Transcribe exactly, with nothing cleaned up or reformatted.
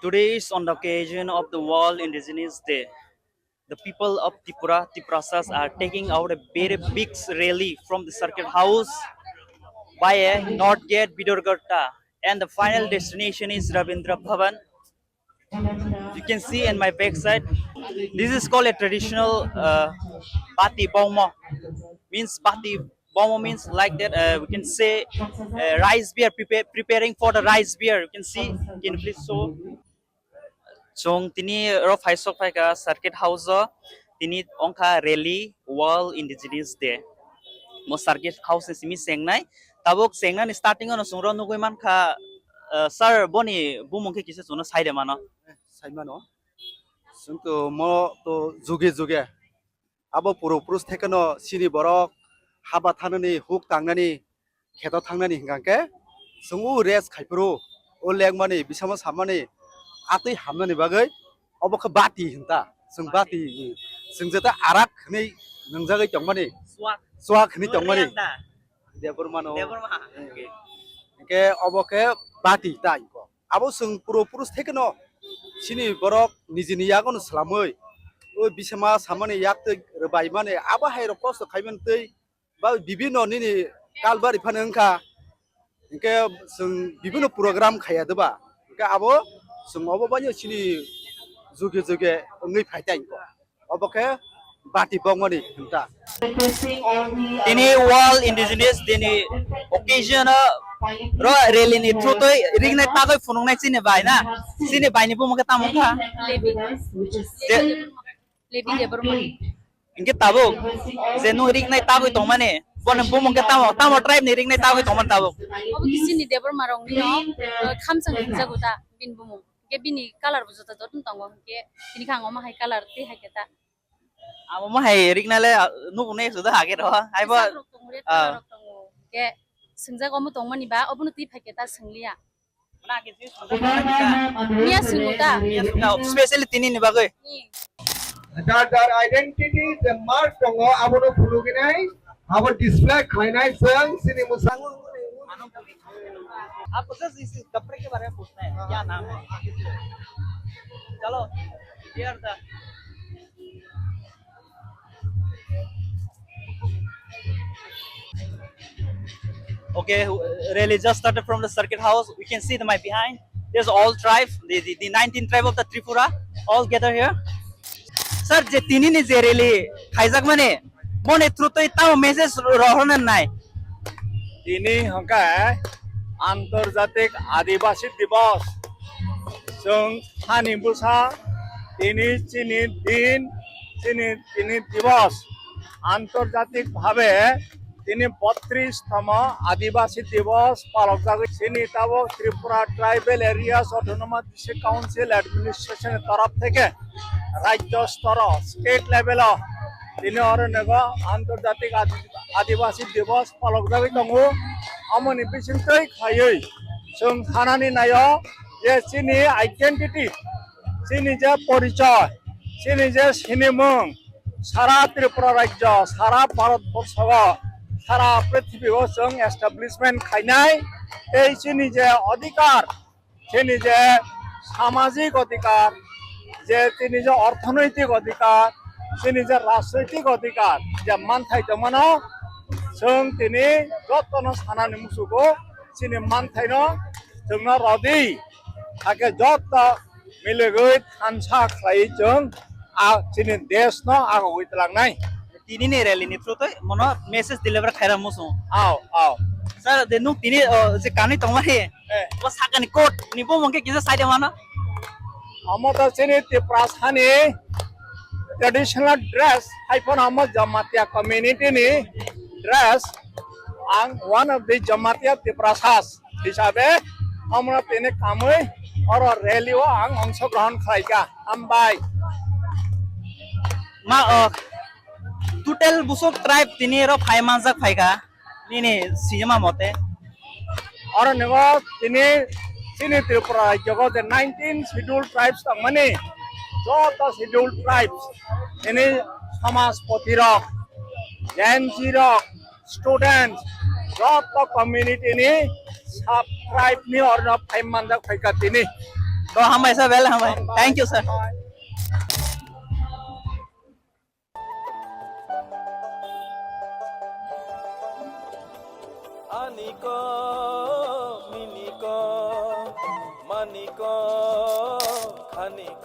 Today is on the occasion of the World Indigenous Day. The people of Tripura, Tiprasas are taking out a very big rally from the circuit house via North Gate, Bidurghatta, and the final destination is Rabindra Bhavan. You can see in my backside, this is called a traditional uh, bati bongmo. Means bati bongmo means like that. Uh, we can say uh, rice beer, prepare, preparing for the rice beer. You can see, can you please show? Chwng tini oro phaisok phaikha circuit house o, tini wngkha rally World Indigenous Day. Mo circuit house ni simi chengnai. Tabuk chengnani starting o no chwng oro nugwi mankha, uh, sir, boni bumung khe kisa chwngno sai de mano. Saimano. Chwng to mo to juge juge. Abo puro purus thekeno chini borok haba thanani, huk tangnani, kheto thangnani hingkha khe chwng o rest khaiphuru, o lengmani, bisamo samani, atwi hamnani bagwi obo khe bati hinta. Chwng bati, chwng jeta arak hwnwi nwngjagwi tongmani, swak hwnwi tongmani. Debor mano. Debor maha. Hingke obo khe bati ta iko. Abo chwng puro purus thekeno chini borok nijini yagono swlamwi o bisama samani yaktwi rwbaimani abo hai rok kosto khaimani twi ba bibinno nini kalbari phano wngkha. Hingke chwng bibinno program khaiya doba. Hingke abo chwng obo baino chini juge juge wngwi phai ta iko. Obo khe bati bongmani hinta. Tini World Indigenous Day ni occasion o ro rally ni through twi ringnai tagwi phunuknai chini bai na. Chini bai ni bumung khe tamo kha? Lebi. Je- Lebi Debbarma. Hingke tabuk je nung ringnai tagwi tongmani, boni bumung khe tamo, tamo tribe ni ringnai tagwi tongmani tabuk? Obo khe chini Debbarma rok ni no, uh, khamchang ringjago ta bini bumung. Hingke bini colour bo joto joto tongo, hingke tini khe ang omo hai colour twi hai khe ta. Amo mo hai ringnai le, ah, nugo ne suda hage ro, hai bo. Sak rok tongo, red colour rok tongo. Hingke swngjak omo tongmani ba, obono twi phai khe ta swngliya. Miya swngo ta. Miya swngo, specially tini ni bagwi. Ni. Jar jar identity je mark tongo, abono phunugwi nai, abo display khlainai chwng chini mwsang. आपको सिर्फ इस कपड़े के बारे में पूछना है, क्या नाम है? चलो, here the Okay, rally just started from the circuit house. We can see the, my behind. There's all tribe, the, the, the nineteen tribe of the Tripura, all gather here. Sir, je tini ni je rally khaijak mani, mone through twi tamo message rohorna nai? Tini hwnkhe Antarjatik Adibasi Divas. Chwng hani bwsa tini chini din, chini tini divas. Antarjatik bhabe tini botris tamo Adibasi Divas palokjagwi. Chini tabuk Tripura Tribal Areas Autonomous District Council Administration ni torop theke rajyo storo, state level o tini oro nego Antarjatik Adi-, Adibasi Divas palokjagwi tongo. Amoni bisingtwi khaiwi chwng sanani naio je chini identity, chini je porichoy, chini je sinimung, sara Tripura rajyo, sara Bharat borsho, sara prithibio chwng establishment khainai, tei chini je adhikar, chini je samajik adhikar, je chini je orthonoitik adhikar, chini je rajnoitik adhikar, je manthai tongmano, chwng tini jotono sanani musugo, chini manthaino chwngno rwdi, hakhe joto miligwi thansa khlaiwi chwng a chini deshno agogwi twlangnai. Tini ni rally ni through twi mono message deliver khaira muchung. Ao, ao. Sir, de nuk tini, o, je kanwi tongmani. Eh. Bo sakani coat ni bo mungke kisa side mano. Omo to chini Tiprasani traditional dress, hai phano omo Jamatia community ni dress. Ang one of the Jamatia Tiprasas hisabe omo tini kamwi oro rally o ang ongshogrohon khlaika. Hambai. Ma, o, total busuk tribe tini oro phai manjak phaikha, nini sinima mote? Oro nego tini chini Tripura rajyogo je nineteen scheduled tribes tongmani, joto scheduled tribes, tini samajpoti rok, Gen Z rok, students, joto community ni sub tribe ni orno phai manjak phaikha tini. To hambai sir, well hambai. Thank you sir. Aniko, miniko, maniko, khaniko.